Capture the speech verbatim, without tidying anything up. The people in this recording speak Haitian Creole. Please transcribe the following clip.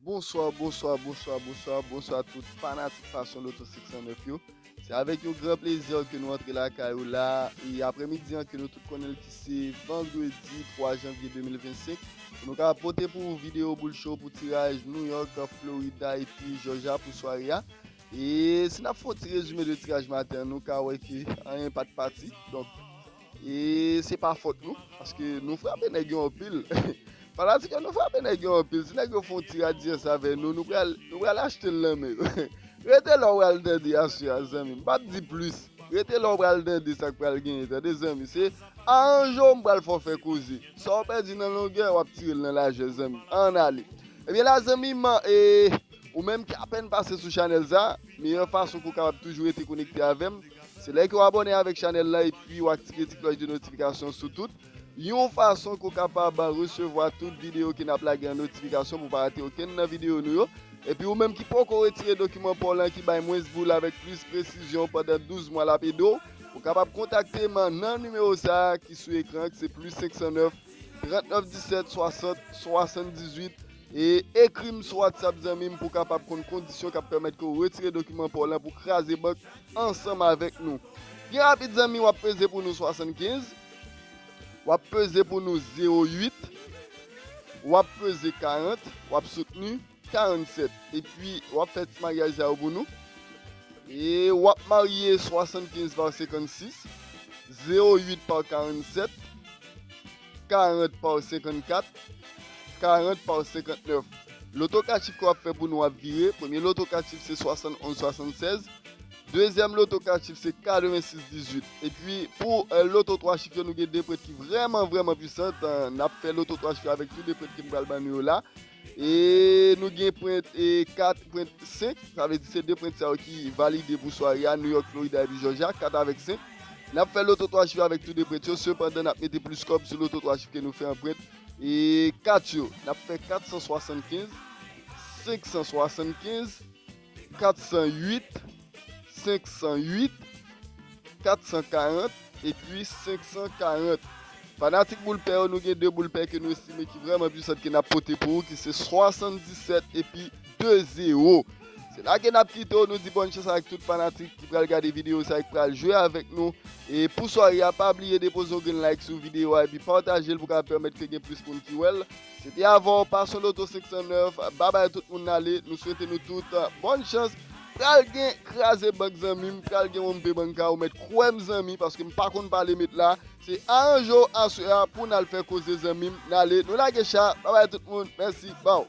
Bonswa, bonswa, bonswa, bonswa, bonswa tout fanatik Passion Lotto senk san nèf yo. Se avèk yon gran plezi ke nou antre lakay ou la. E aprèmidi an ke nou tout konnen l ki se vandredi twa janvye de mil vennsenk. Pou nou ka pote pou ou videyo boul cho pou tiraj New York, Florida epi Georgia pou sware a. E si n ap fè yon ti rezime de tiraj maten an, nou ka wè ke anyen pa t pati. Donk, e se pa fòt nou, paske nou frape nèg yo anpil. Fanatik yo, nou frape nèg yo anpil. Si nèg yo fè yon ti radyans avè nou, nou pral, nou pral achte l nan men yo. Rete la w pral tande aswè a, zanmi m. M p ap di plis. Rete la w pral tande sa k pral genyen, tande, zanmi. Se aranje w, m pral fè w fè koze. Sa w pèdi nan longè, w ap tire l nan lajè, zanmi. Ann ale. Ebyen la, zanmi m, e, ou menm ki apèn pase sou chanèl sa, meyè fason pou w kapab toujou rete konekte avè m, se lè ke w abòne avèk chanèl la epi w aktive ti klòch de notifikasyon sou tout. Yon fason ke w kapab resevwa tout videyo ke n ap lage an notifikasyon pou w pa rate okenn nan videyo nou yo. Epi ou menm ki poko retire dokiman pa w lan ki bay mwens boul avèk plis presizyon pandan douz mwa l ap ede w, ou kapab kontakte m nan nimewo sa a ki sou ekran, ki se plis senk san nèf, trant nèf disèt, swasant, swasanndizuit. E ekri m sou WhatsApp, zanmi m, pou w kapab konn kondisyon k ap pèmèt ke w retire dokiman pa w lan pou w kraze bank ansanm avèk nou. Byen rapid, zanmi, w ap peze pou nou swasannkenz, w ap peze pou nou zewo uit, w ap peze karant, w ap soutni karannsèt. Epi, w ap fè ti maryaj sa yo pou nou. E w ap marye swasannkenz pa senkannsis, zewo uit pa karannsèt, karant pa senkannkat, karant pa senkannèf. Loto kat chif ke w ap fè pou nou ap vire. Premye loto kat chif se swasannonz swasannsèz. Dezyèm loto kat chif se katrevensis dizuit. Epi pou, eh, loto twa chif yo, nou gen de prèt ki vrèman, vrèman pwisant. Eh, n ap fè loto twa chif yo avèk tou de prèt ke m pral ban nou yo la. E nou gen prèt, e, kat, prèt senk, sa vle di se de prèt sa yo ki valide pou sware a, New York, Florida epi Georgia, kat avèk senk. N ap fè loto twa chif avèk tou de prèt yo, sepandan n ap mete plis kòb sou loto twa chif ke nou fè an prèt, e, kat yo. N ap fè kat san swasannkenz, senk san swasannkenz, kat san uit, senk san uit, kat san karant epi senk san karant. Fanatik boul pè yo, nou gen de boul pè ke nou estime ki vrèman pwisant ke n ap pote pou ou, ki se swasanndisèt epi de zewo. Se la ke n ap kite w, nou di bòn chans avèk tout fanatik ki pral gade videyo sa, ki pral jwe avèk nou. E pou sware a, pa bliye depoze yon grenn like sou videyo a epi pataje l pou ka pèmèt ke gen plis moun ki wè l. Se te avè w, Passion Lotto senk san nèf. Babay tout moun, n ale. Nou swete nou tout, uh, bòn chans. Pral gen kraze bank, zanmi m. Pral gen wonpe banka. Ou mèt kwè m, zanmi, paske m pa konn pale met la. Se aranje w aswè a pou n al fè koze, zanmi m. N ale. Nou lage cha. Babay tout moun. Mèsi. Baw.